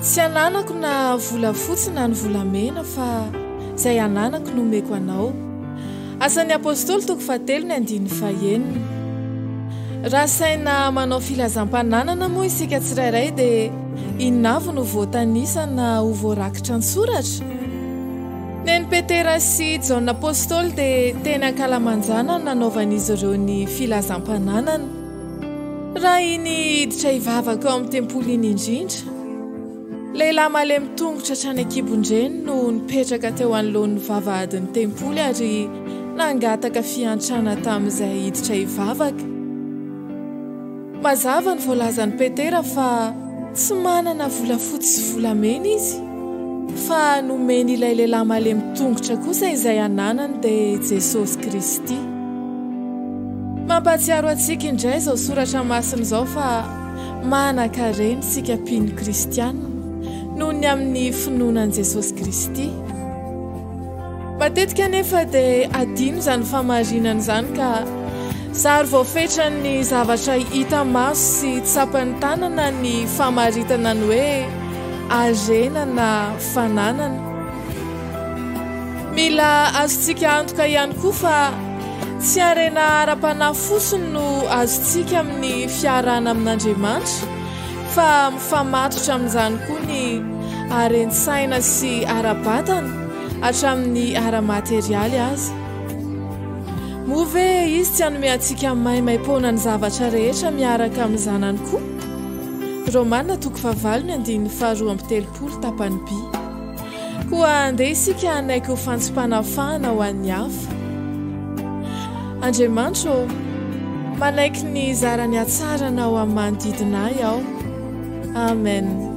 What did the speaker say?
Tsy ananako na volafotsy na ny volamena fa izay ananako no omeko anao. Asan'ny Apostoly toko fahatelo ny andininy fahenina. Raha asaina manao filazam-pananana moa isika tsirairay dia inona avy no voatanisa na ho voarakitra an-tsoratra? Nen'i Petera sy Jaona Apostoly dia teny ankalamanjana no nanaovan'izy ireo ny filazam-pananana. Raha iny hiditra hivavaka ao amin'ny tempoly iny indrindra, lehilahy malemy tongotra hatrany an-kibon-dreny no nipetraka teo anoloan'ny vavahadin'ny tempoly ary nangataka fiantrana tamin'izay hiditra hivavaka. Mazava ny voalazan'i Petera fa tsy manana volafotsy sy volamena izy, fa nomeny ilay lehilahy malemy tongotra kosa izay ananany dia Jesosy Kristy. Mampahatsiaro antsika indray izao soratra masina izao fa manan-karena isika mpino kristiana noho ny amin'ny finoana an'i Jesosy Kristy. Matetika anefa dia adino izany fahamarinana izany ka zary voafetran'ny zavatra hita maso sy tsapan'ny tanana ny famaritana ny hoe harena na fananana. Mila azontsika antoka ihany koa fa tsy harena ara-panahy fotsiny no azontsika amin'ny fiarahana amin'Andriamanitra fa mifamatotra amin'izany koa ny haren-tsaina sy ara-batana hatramin'ny ara-materialy aza. Moa ve Izy tsy hanome antsika maimaim-poana ny zavatra rehetra miaraka amin'ny Zanany koa? Romana toko fahavalo ny andininy faharoa amby telopolo tapany by. Koa andeha isika hanaiky ho fantsom-panafahana ho an'ny hafa. Andriamanitra ô, manaiky ny hizara ny hatsaranao amin'ny manodidina ahy aho. Amen.